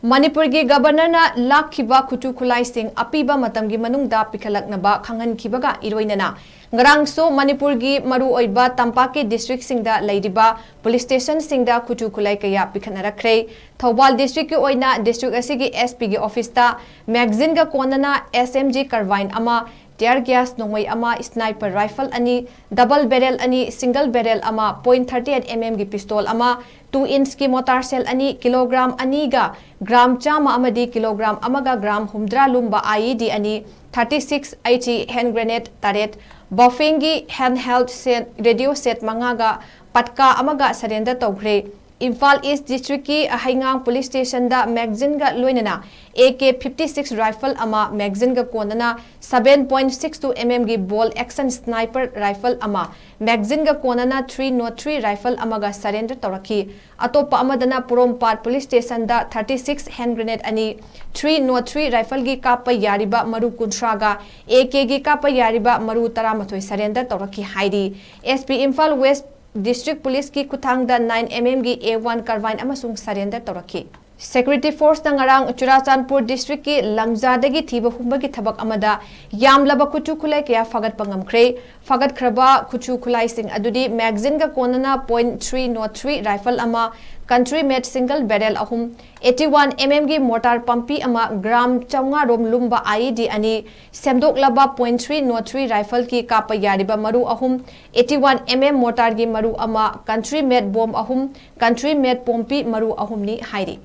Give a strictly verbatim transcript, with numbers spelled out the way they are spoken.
ꯃꯅꯤꯄꯨꯔꯒꯤ ꯒꯕꯔꯅꯔꯅ ꯂꯥꯛꯈꯤꯕ ꯈꯨꯠꯁꯨ ꯈꯨꯠꯂꯥꯏꯁꯤꯡ ꯑꯄꯤꯕ ꯃꯇꯝꯒꯤ ꯃꯅꯨꯡꯗ ꯄꯤꯈꯠꯂꯛꯅꯕ ꯈꯪꯍꯟꯈꯤꯕꯒ ꯏꯔꯣꯏꯅꯅ ꯉꯔꯥꯡꯁꯨ ꯃꯅꯤꯄꯨꯔꯒꯤ ꯃꯔꯨꯑꯣꯏꯕ ꯇꯝꯄꯥꯛꯀꯤ ꯗꯤꯁꯇ꯭ꯔꯤꯛꯁꯤꯡꯗ ꯂꯩꯔꯤꯕ ꯄꯨꯂꯤꯁ ꯁ꯭ꯇꯦꯁꯟꯁꯤꯡꯗ ꯈꯨꯠꯁꯨ ꯈꯨꯠꯂꯥꯏ ꯀꯌꯥ ꯄꯤꯈꯠꯅꯔꯛꯈ꯭ꯔꯦ꯫ ꯊꯧꯕꯥꯜ ꯗꯤꯁꯇ꯭ꯔꯤꯛꯀꯤ ꯑꯣꯏꯅ ꯗꯤꯁꯇ꯭ꯔꯤꯛ ꯑꯁꯤꯒꯤ ꯑꯦꯁ ꯄꯤꯒꯤ ꯑꯣꯐꯤꯁꯇ ꯃꯦꯒꯥꯖꯤꯟꯒ ꯀꯣꯟꯅꯅ ꯑꯦꯁ ꯑꯦꯝ ꯖꯤ ꯀꯥꯔꯕꯥꯏꯟ ꯑꯃ, ꯇꯤꯌꯥꯔ ꯒ꯭ꯌꯥꯁ ꯅꯣꯡꯃꯩ ꯑꯃ, ꯁ꯭ꯅꯥꯏꯄꯔ ꯔꯥꯏꯐꯜ ꯑꯅꯤ, ꯗꯕꯜ ꯕꯦꯔꯦꯜ ꯑꯅꯤ, ꯁꯤꯡꯒꯜ ꯕꯦꯔꯦꯜ ꯑꯃ, ꯄꯣꯏꯟꯠ ꯊꯥꯔꯇꯤ ꯑꯦꯠ ꯑꯦꯝ ꯑꯦꯝꯒꯤ ꯄꯤꯁꯇꯣꯜ ꯑꯃ, ꯇꯨ ꯏꯟꯆꯀꯤ ꯃꯣꯇꯥꯔ ꯁꯦꯜ ꯑꯅꯤ, ꯀꯤꯂꯣꯒ꯭ꯔꯥꯝ ꯑꯅꯤꯒ ꯒ꯭ꯔꯥꯝ ꯆꯥꯝꯃ ꯑꯃꯗꯤ ꯀꯤꯂꯣꯒ꯭ꯔꯥꯝ ꯑꯃꯒ ꯒ꯭ꯔꯥꯝ ꯍꯨꯝꯗ꯭ꯔꯥ ꯂꯨꯝꯕ ꯑꯥꯏ ꯏ ꯗꯤ ꯑꯅꯤ, thirty six H E hand grenade ꯇꯔꯦꯠ, ꯕꯐꯦꯡꯒꯤ hand held set, radio set ꯃꯉꯥꯒ ꯄꯠꯀꯥ ꯑꯃꯒ ꯁꯔꯦꯟꯗꯔ ꯇꯧꯈ꯭ꯔꯦ꯫ ꯏꯝꯐꯥꯜ ꯏꯁ ꯗꯤꯁꯇ꯭ꯔꯤꯛꯀꯤ ꯍꯩꯉꯥꯡ ꯄꯨꯂꯤꯁ ꯁ꯭ꯇꯦꯁꯟꯗ ꯃꯦꯒꯥꯖꯤꯟꯒ ꯂꯣꯏꯅꯅ A K fifty six rifle ꯑꯃ, ꯃꯦꯒꯥꯖꯤꯟꯒ ꯀꯣꯟꯅꯅ seven point six two M ꯑꯦꯝꯒꯤ ꯕꯣꯜ ꯑꯦꯛꯁꯟ ꯁ꯭ꯅꯥꯏꯄꯔ ꯔꯥꯏꯐꯜ ꯑꯃ, ꯃꯦꯒꯥꯖꯤꯟꯒ ꯀꯣꯟꯅꯅ ꯊ꯭ꯔꯤ ꯅꯣꯠ ꯊ꯭ꯔꯤ ꯔꯥꯏꯐꯜ ꯑꯃꯒ ꯁꯔꯦꯟꯗꯔ ꯇꯧꯔꯛꯈꯤ꯫ ꯑꯇꯣꯞꯄ ꯑꯃꯗꯅ ꯄꯣꯔꯣꯝꯄꯥꯠ ꯄꯨꯂꯤꯁ ꯁ꯭ꯇꯦꯁꯟꯗ ꯊꯥꯔꯇꯤ ꯁꯤꯛꯁ ꯍꯦꯟ ꯒ꯭ꯔꯦꯅꯦꯗ ꯑꯅꯤ, ꯊ꯭ꯔꯤ ꯅꯣꯠ ꯊ꯭ꯔꯤ ꯔꯥꯏꯐꯜꯒꯤ ꯀꯥꯞꯄ ꯌꯥꯔꯤꯕ ꯃꯔꯨ ꯀꯨꯟꯊ꯭ꯔꯥꯒ ꯑꯦ ꯀꯦꯒꯤ ꯀꯥꯞꯄ ꯌꯥꯔꯤꯕ ꯃꯔꯨ ꯇꯔꯥꯃꯥꯊꯣꯏ ꯁꯔꯦꯟꯗꯔ ꯇꯧꯔꯛꯈꯤ ꯍꯥꯏꯔꯤ꯫ S P Imphal west district ꯄꯨꯂꯤꯁꯀꯤ ꯈꯨꯠꯊꯥꯡꯗ ꯅꯥꯏꯟ ꯑꯦꯝ ꯑꯦꯝꯒꯤ ꯑꯦ ꯋꯥꯟ ꯀꯥꯔꯕꯥꯏꯟ ꯑꯃꯁꯨꯡ ꯁꯔꯦꯟꯗꯔ ꯇꯧꯔꯛꯈꯤ꯫ ꯁꯦꯀ꯭ꯌꯨꯔꯤꯇꯤ ꯐꯣꯔꯁꯅ ꯉꯔꯥꯡ ꯆꯨꯔꯥꯆꯥꯟꯄꯨꯔ ꯗꯤꯁꯇ꯭ꯔꯤꯛꯀꯤ ꯂꯪꯖꯥꯗꯒꯤ ꯊꯤꯕ ꯍꯨꯝꯕꯒꯤ ꯊꯕꯛ ꯑꯃꯗ ꯌꯥꯝꯂꯕ ꯈꯨꯠꯁꯨ ꯈꯨꯠꯂꯥꯏ ꯀꯌꯥ ꯐꯥꯒꯠꯄ ꯉꯝꯈ꯭ꯔꯦ꯫ ꯐꯥꯒꯠꯈ꯭ꯔꯕ ꯈꯨꯠꯁꯨ ꯈꯨꯠꯂꯥꯏꯁꯤꯡ ꯑꯗꯨꯗꯤ ꯃꯦꯒꯥꯖꯤꯟꯒ ꯀꯣꯟꯅꯅ point three note three rifle ꯑꯃ, ꯀꯟꯇ꯭ꯔꯤ ꯃꯦꯗ ꯁꯤꯡꯒꯜ ꯕꯦꯔꯦꯜ ꯑꯍꯨꯝ, ꯑꯩꯠꯇꯤ ꯋꯥꯟ ꯑꯦꯝ ꯑꯦꯝꯒꯤ ꯃꯣꯔꯇꯥꯔ ꯄꯝꯄꯤ ꯑꯃ, ꯒ꯭ꯔꯥꯝ ꯆꯥꯝꯃꯉꯥ ꯔꯣꯝ ꯂꯨꯝꯕ ꯑꯥꯏ ꯏ ꯗꯤ ꯑꯅꯤ, ꯁꯦꯝꯗꯣꯛꯂꯕ ꯄꯣꯏꯟꯠ ꯊ꯭ꯔꯤ ꯅꯣꯠ ꯊ꯭ꯔꯤ ꯔꯥꯏꯐꯜꯒꯤ ꯀꯥꯞꯄ ꯌꯥꯔꯤꯕ ꯃꯔꯨ ꯑꯍꯨꯝ, ꯑꯩꯠꯇꯤ ꯋꯥꯟ ꯑꯦꯝ ꯑꯦꯝ ꯃꯣꯔꯇꯥꯔꯒꯤ ꯃꯔꯨ ꯑꯃ, ꯀꯟꯇ꯭ꯔꯤ ꯃꯦꯗ ꯕꯣꯝ ꯑꯍꯨꯝ, ꯀꯟꯇ꯭ꯔꯤ ꯃꯦꯗ ꯄꯣꯝꯄꯤ ꯃꯔꯨ ꯑꯍꯨꯝꯅꯤ ꯍꯥꯏꯔꯤ꯫